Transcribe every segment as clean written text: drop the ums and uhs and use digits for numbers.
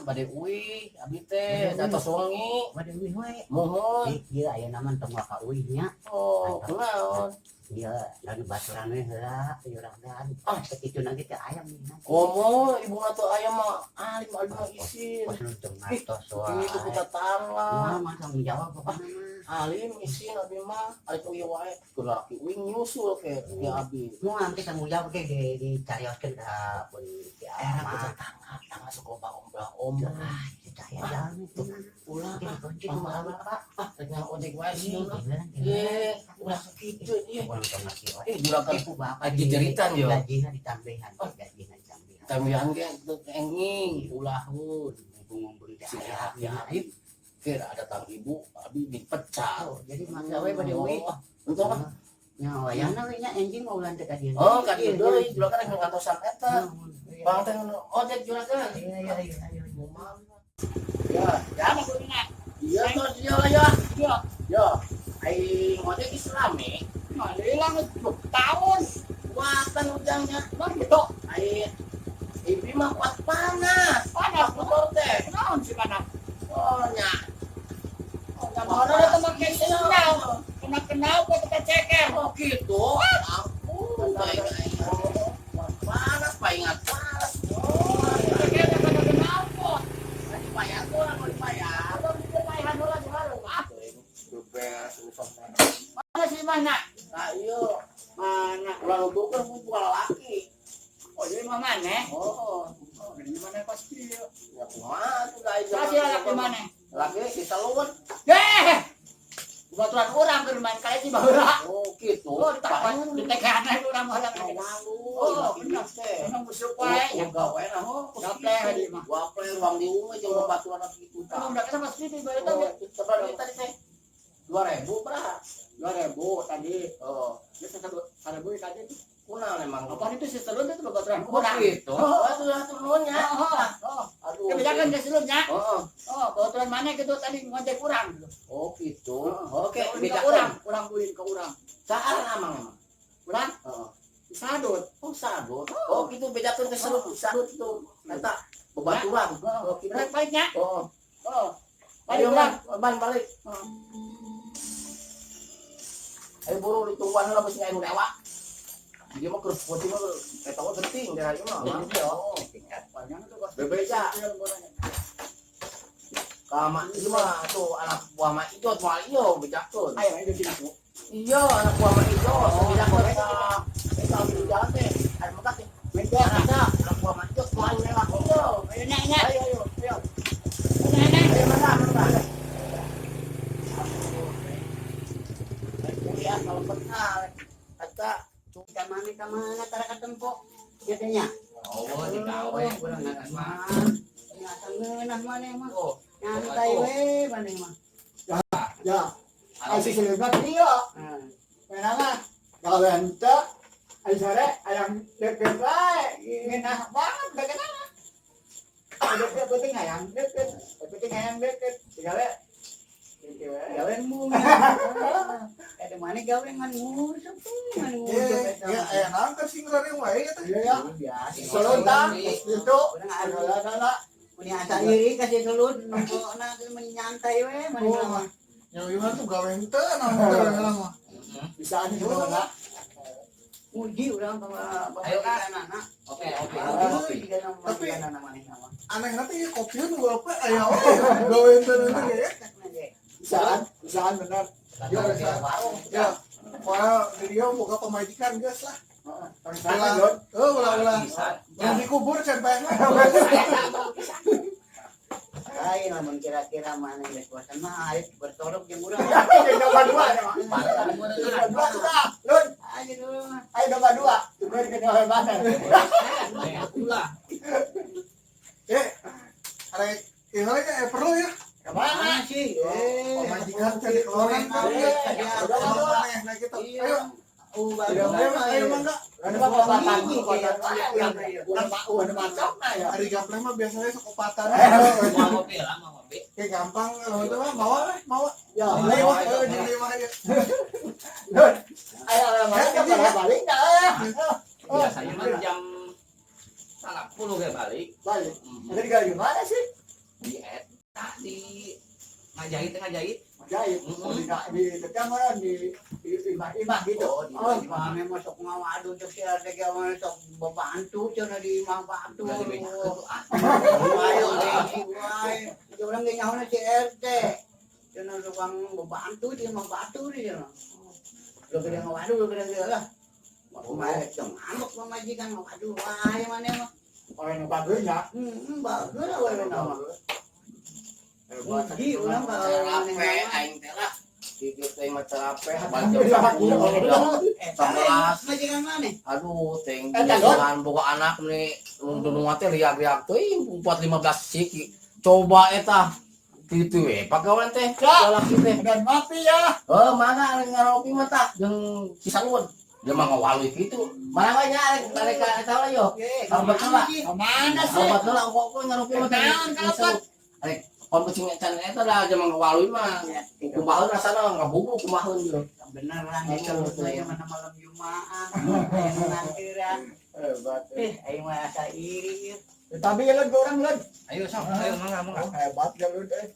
Bade uih abi teh datos wengi. Bade uih we. Muhun. Eh, ieu aya nama tong waka uih nya. Oh, kunaon? Dia lalu baturan we heula juragan. Ah. Sakitu lagi teh ayam nih. Komo ibu mah tuh ayam mah alim alim mah isin. Pos nu teu ngatos wae. Itu ku tetangga. Mah mah tanggung jawab pokokna mah. Alim isin abi mah, alim uih wae. Ku laki uih nyusul ke ya abi. Mau nanti tanggung jawab ke di dicarioskeun ka pun si Era ku Alma. tetangga, tangga sok loba omblah omong. Ah, itu aya jalan itu. Ulah ah, Dikunci ku bapak. ah, rek ojek wae sih. Iya, Ye, ulah sakitu ye. Urang teu ngerti wae. Eh, juragan Ku bapak lagi jeritan yo. Gajina ditambahan, gajina ditambahan. Tambahan ge teu enging, ulahun. Ngomong teh Si aya ya abi kira ada tang ibu, abi dipecat. Oh, jadi mangga we bade uih. Oh, Untuk apa? Nya wayahna we nya enjing mah ulah teh ka dieu. Oh, ka dieu deui juragan rek ngantosan eta. Bang teh ojek juragan. Iya iya iya iya. Ya, Ya, mah kudu iya tuh dia ya. Ya, Ya, aing ojek Islami. mah hilang tahun. Kuatan ujangnya. Bang gitu. Aing ibi mah kuat panas. Panas Motor teh. Naon sih panas? Oh, nya. Oh, mana ada teman kayak kenal. Kena kenal kok kita ceker. Oh, gitu. Ampun, baik aing. Panas, paingat panas. Oh, ceker kena kenal kok. Dibayar tuh, aku dibayar. Abang itu payahan heula di warung. Ah, Beberes urusan mana sih mana? Nah, iya. Mana? Ulah nutukeun bukan laki. Oh, jadi mah mana? Oh, Oh, jadi mana pasti. ya kumaha tuh da Kasih laki mana? Laki si Salun. Eh, Baturan orang keur main kali sih baheula. Oh, gitu. Oh, ditapan ditekehan urang mah Oh, malu. Oh, Laki bener. teh. Emang busuk wae. Oh, gawe nah, oh. Gaple di mah. Gaple ruang di umum jeung babaturan gitu tah. Emang mereka sama segitu baheula Oh, teh. seberapa duit tadi teh? 2000 berapa? 2000 tadi. Oh, Dia satu seribu tadi. kunaon emang? Apa itu si selun itu babaturan Oh, urang. gitu. Oh. Oh, itu hatur nuhun nya. Oh, oh, oh. Aduh. Kebijakan ke selunnya. Oh, Oh, babaturan mana gitu tadi ngojek urang gitu. oh gitu. Oke, Ulin ke bedakan. urang, urang ulin ke urang. Saha emang emang? Urang Heeh. sadut. Oh, sadut. Oh, gitu bedakan ke selut. Sadut itu eta bebaturan. Oh, gitu. Berat baiknya. Oh, Oh. Balik ayo urang. ban, ban balik. Ayo buru ditungguan lah bisi anu dewa. Dia mah keur peuting mah eta mah genting daerah ieu mah. Oh, Bebeja. Kama ieu mah tuh anak buah mak ijot moal ieu bejakeun. Ayo, itu sih aku. Iya, anak buah mak ijot bejakeun ka eta di jalan teh. Ada megah teh. Beda. Ada anak buah mak ijot moal lewat. Iya. Ayo nya nya. Ayo ayo ayo. Nya nya. Ayo mana mana. Kuliah kalau pernah eta Ka mana ka mana tara katempo. Ya teh nya. Oh, digawe urang ngaran mah. Nya ngeunah maneh mah. Oh, Nyantai we maneh mah. Ya, ai si selun mah kieu. Heeh. Mana mah? Gawe henteu. Ai sore ayam deket wae. Ngeunah banget bagaimana? Ada penting hayang deket, penting hayang deket. Digawe. Gawe mung. Ada mana gawe ngan nguseup ngan nguseup Ya, eta ya, mah. aya naon kan sing rareng wae eta. Iya ya. Biasa. Selun tah, itu. Urang anu Ada punya asa iri kasih selut nempona teh menyantai we maneh Oh, mah. Yang ieu tuh gawe henteu naon teh urang mah. Bisa nih semua. Muji urang ka Ayo, Kak. anak. Oke, oke, Aduh, oke. jigana mah Tapi- jigana maneh mah. Aneh nanti ya kopi nu gawe aya wae gawe henteu nanti ya. Bisaan, bisaan bener. Ya, warung. Ya. Wah, di dia boga pamajikan geus lah. Sana, Jon. Oh, ulah ulah. Bisa. Ulah dikubur cempengna. Lain lamun kira-kira mana geus bosan mah ayo bertorok jeung urang. Ayo domba dua ya, Mak. Domba dua sudah. Lun, Ayo dulu mah. ayo domba dua. Tunggu di kedua mana. Ulah. Eh, arek ieu nya perlu ya. Kemana? Sih? Eh, Pamajikan cari keluaran kan. Eh, Ya, maneh nah gitu. Iya. Ayo, Ubah. ayo, ayo mangga. Ada mah kopatan, kopatan. Udah pak, udah macam nah ya. Ari gaple mah biasanya sok opatan. Mau ngopi lah, mau ngopi. Kayak gampang kalau itu mah mawa weh, mawa. Ya, Lewat jeung lewat ya. Lun. Ayo, ayo, balik, balik dah. Biasanya mah jam 10 kayak balik. Balik. Jadi gak gimana sih? Di eta di ngajahit teh ngajahit. Jahit. Oh, di tetang orang di imah-imah gitu. Oh, di Oh, imah. mana masuk ngawadu cek si RT ge mah sok babantu cenah di imah batu. Udah dibejakeun tuh ah. Ayo gengsi wae. Jadi urang ge nyahona si RT. Cenah tukang babantu di imah batu di cenah. Lu gede ngawadu lu gede ge lah. Kumaha cong ngambek pamajikan ngawadu wae maneh mah. Orang yang bagusnya. Bagus lah wae mah. Hebat. Muji urang ka Cerape maneh mah. aing teh lah. Gigit teh mah cerape jam 10 udah. Eh, 11. majikan maneh. Aduh, teng Eh, tanggot. dengan boga anak nih nunggu teh riak-riak teuing 4 15 siki. Coba eta kitu we pagawean teh lalaki teh. Dan mati ya. Oh, mana arek ngaropi mah tah jeung Cisalun. Dia mah ngawaluy kitu. Mana we nya arek arek ka eta lah yo. Oke, Kalebet heula. Kemana sih? Kalebet heula kok ngaropi mah teh. Naon kalebet? Arek kon kucing can eta dah jeung ngawaluy mah. Kumaha rasana ngabubu kumaha yo. Beneran ya kalau saya mana malam Jumat, aing nangkiran. Hebat. Eh, aing mah asa iri ieu. Tapi ya lun orang lun. Ayo sok, ayo mangga mangga. Oh, hebat ya lun eh.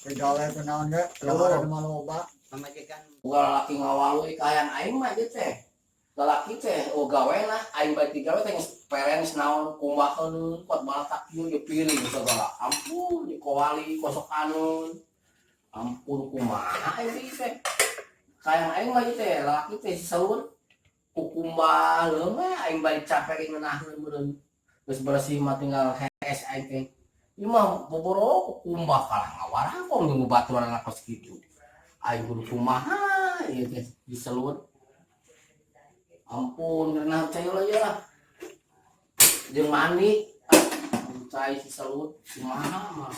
Kegawe kenaon ge. Lur. Ada maloba. Pamajikan Boga lalaki ngawaluy kahayang aing mah ieu teh. Lalaki teh oh gawe lah aing bae digawe teh geus perenis naon kumaheun kuat balatak ieu di piring segala. Ampun dikowali kosokaneun. Ampun kumaha aing teh. Kahayang aing mah ieu teh lalaki teh saur kukumbah leumeh aing bae capek ngeunaheun meureun. Geus bersih mah tinggal hees aing teh. Ieu mah boboro kukumbah kalah ngawarangkong jeung baturan anak kos kitu. Aing kudu kumaha ieu teh diselut. Ampun ngeunah cai lah ieu lah. Jeung mandi ah, cai diselut kumaha mah.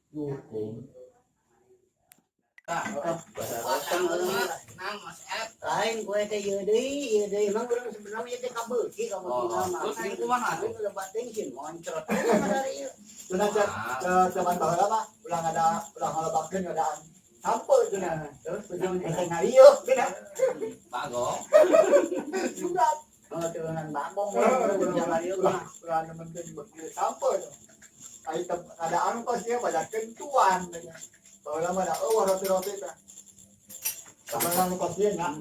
Duh, kum. Pasang euy. Nang Mas Ed. Lain kue teh ieu deui, ieu deui emang urang sebenarnya ieu teh kabeuki kabeuki Oh, mah. terus jeung kumaha tuh? Aing lebat teuing sieun moncrot. Dari ieu. Cenah zaman baheula mah ulah ada ulah ngalobakeun ada sampo cenah. Terus Ujung ese ngarieuh cenah. Bagong. Surat. Oh, turunan bagong urang jalan ieu mah. Ulah nemenkeun beuki sampo. Ai ada anu pas dia pada kentuan. Baheula mah da eueuh roti-roti teh. Sama pas dia nya.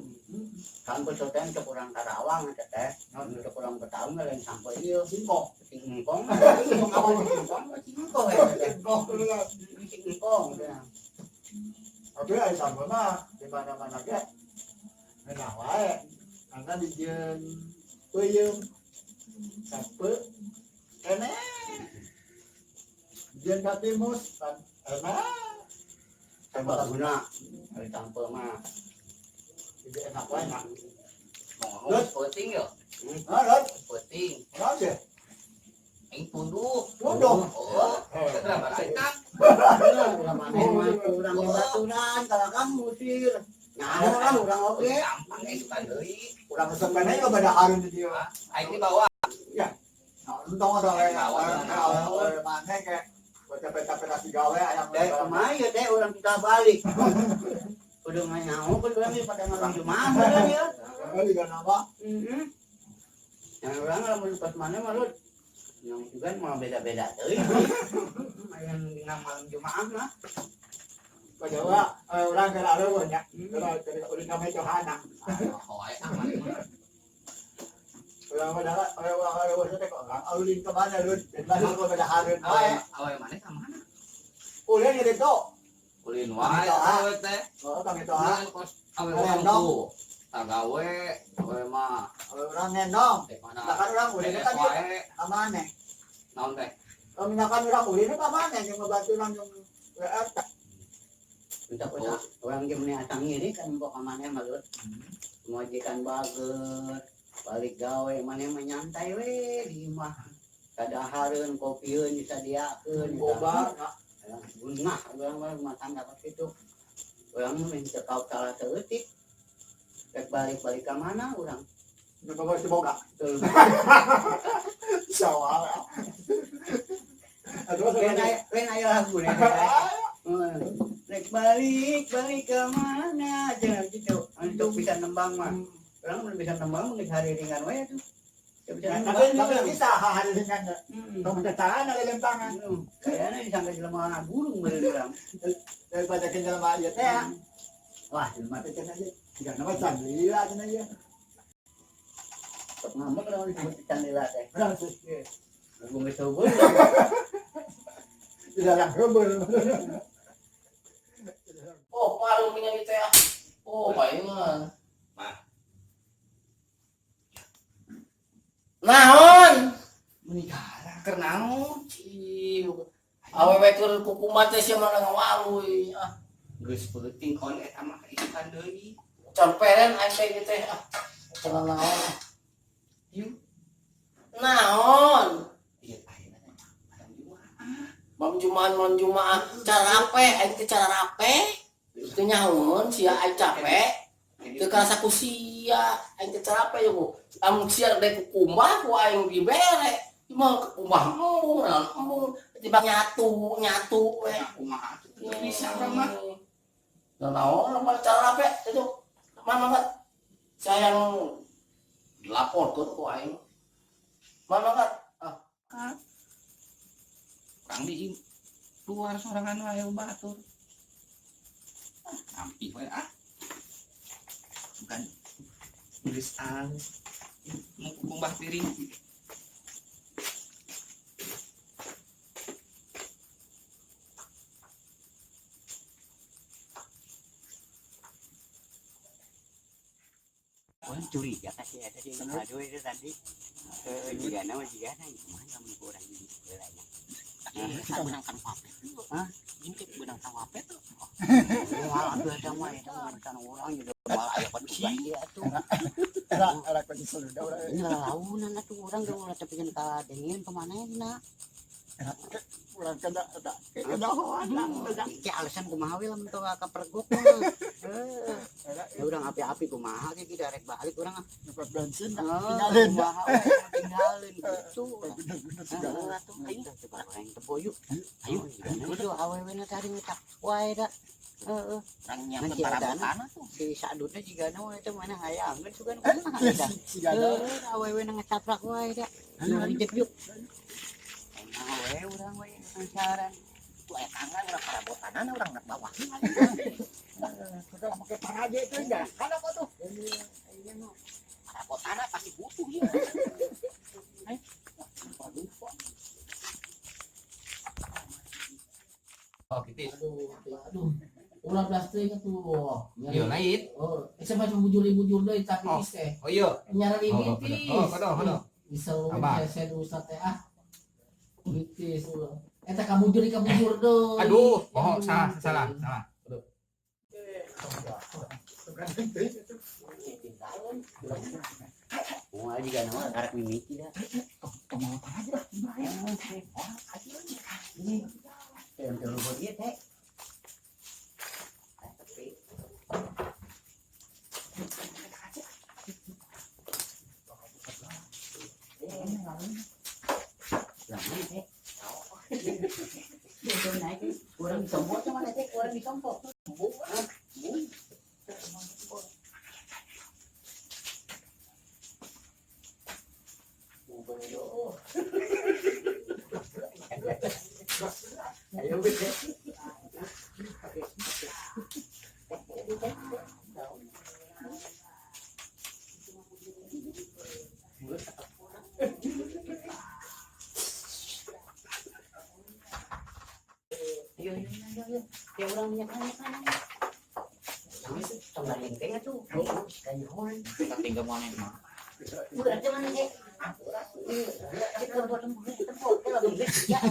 Sampo soten cek urang Karawang eta teh. Cek urang Betawi lain sampo ieu. Singkong. Singkong. Singkong, singkong eta teh. Singkong dulu lah. Singkong. Tapi ai sampo mah di mana-mana ge. Ngeunah wae. Karena dijieun peuyeum sampo keneh. Dijieun katimus kan enak. Baguna. Ari sampo mah. Jadi enak wae nah. Ngomong penting yo. Ah, Rod, Penting. naon sih? Aing tunduh. Tunduh. Oh, kenapa lain Urang maneh mah urang baturan kalau kamu musir. Nyaho lah urang oge. Gampang eh suka deui. Urang resep keneh yo pada harun di dieu. Aing dibawa. Nah, entong ada orang mana kayak capek-capek kasih gawe ayam Dek kumaha ya dek urang kita balik. Kudu nyaho kudu urang pada malam Jumat urang ya. Juga nama Heeh. Yang urang lamun pas mana mah lu yang juga mah beda-beda teuing. Aya dina malam Jumat mah. Jawa orang kena ada nya. Kalau udah namanya Johana. Oh, aing ah mana mah. Orang pada orang orang orang teh kok orang ulin ke mana lu? Dan mana kok pada harun Awe wae. awe mana ka mana? Ulin itu. Ulin wae awe teh. Oh, kami itu ah. Ulin kos awe urang tuh. Tagawe awe mah Orang ngendong. teh mana. Bahkan orang ulin kan wae amane. naon teh? Kalau misalkan orang ulin itu amane yang ngebantu orang yang WR. Entah urang ge meni asang ngiri kan mbok ka maneh mah lu. Majikan bager, balik gawe maneh mah nyantai we di imah. Kadahareun kopieun disadiakeun. Boba. Bunga urang mah rumah tangga kos kitu. Urang mah min teu kauk salah saeutik. Rek balik-balik ka mana urang? Nyoba si boga. Tuh. Sawah. Aduh, Lain aya lagu nih. Rek balik balik ke mana jangan gitu. Untuk bisa nembang mah. Urang mun bisa nembang geus hari ringan we tuh. Tapi bisa hahalingan. Tong tahan lempangan. Kayaknya disangka jelema burung bener urang. Daripada ke jelema ieu teh. Wah, jelema teh cenah ieu. Jika nama sandila cenah ieu. Sok ngambek lamun disebut candela teh. Langsung. Gua geus heubeul. Tidak langsung. Oh, paru minyak itu ya. Oh, palingan. Mah. Naon? Menikah keur naon? Ih, awewe keur kukumat teh sia mana ngawaluy. Ah, Geus peuting kon eta mah isukan deui. can peren aing teh ieu teh. Ah, can naon. Yuk. Naon? Ieu ayeuna teh malam Jumat. Malam Jumat, malam Jumat. Cara rape, aing teh cara rape. Teu nyahoeun sia aing capek. Teu karasa ku sia, aing teh cara rape ku. Amun sia dek kukumbah ku aing dibere. Ieu mah kukumbah embung, naon embung. Tiba nyatu, nyatu we. Kumaha atuh teu bisa urang mah. Nah, naon mah cara rape itu. Mana mah sayang dilaporkeun ku aing. Mana mah Urang di luar sorangan wae batur. Ah, ampi we ah. Bukan geus alus. Mau kumbah piring. Orang curiga kasih ada di aduh itu tadi. Jigana mah jigana kumaha lamun ku urang di heula nya. Kita benang kan wape tuh. Hah? Ini teh benang kan wape tuh. Moal atuh eta mah eta mah urusan urang juga moal aya petugas ieu atuh. Era era kunci seludah urang. Ini lalaunan atuh urang ge ulah tepikeun ka dengin ka manehna. Urang kena eta kedahoan lah. Ki alasan kumaha we lamun teu ka pergok mah. Heuh. Ya urang api-api kumaha ge kita rek balik urang ah. Nyepet bensin Heeh, tinggalin. kumaha we tinggalin gitu. Bener-bener segala. Heeh atuh ayo coba urang tebo yuk. Ayo itu awewe na tadi ngetak wae da. Heeh. Urang nyiapkeun Nanti ada parabotan tuh. Si sadutna jigana mah eta mana hayangeun sugan kumaha da. Si gada. Heuh, awewe na ngecaprak wae da. Ayo lanjut yuk. Emang we urang we penasaran. Tuh aya tangan urang parabotanana urang nak bawah. Kalau pakai paraje itu enggak. Kan apa tuh? Parabotana pasti butuh ieu. Ayo. Oh, gitu. Aduh, aduh. Ulah belas teh atuh. Iya, lain. Oh, saya macam bujur-bujur deui tapi Oh. teh. Oh iya. Nyari Oh, bitis. oh, kodo, kodo. Bisa Apa? saya ustaz teh ah. Bitis ulah. Eta kabujur kabujur deui. Aduh, oh salah, salah, salah. Moal jigana mah karek mimiti da. Ini teh luhur ieu teh. Jangan teh. Itu naik urang disompok sama teh, urang disompok. Ayo teh. Ayo, ayo, ayo, ayo. Ya urang minyak minyak mana? Tong garing teh atuh. Kayuhan. Kita tinggal mana mah. Udah aja mana teh? Kita buat tempo, tempo, ya. Gantian.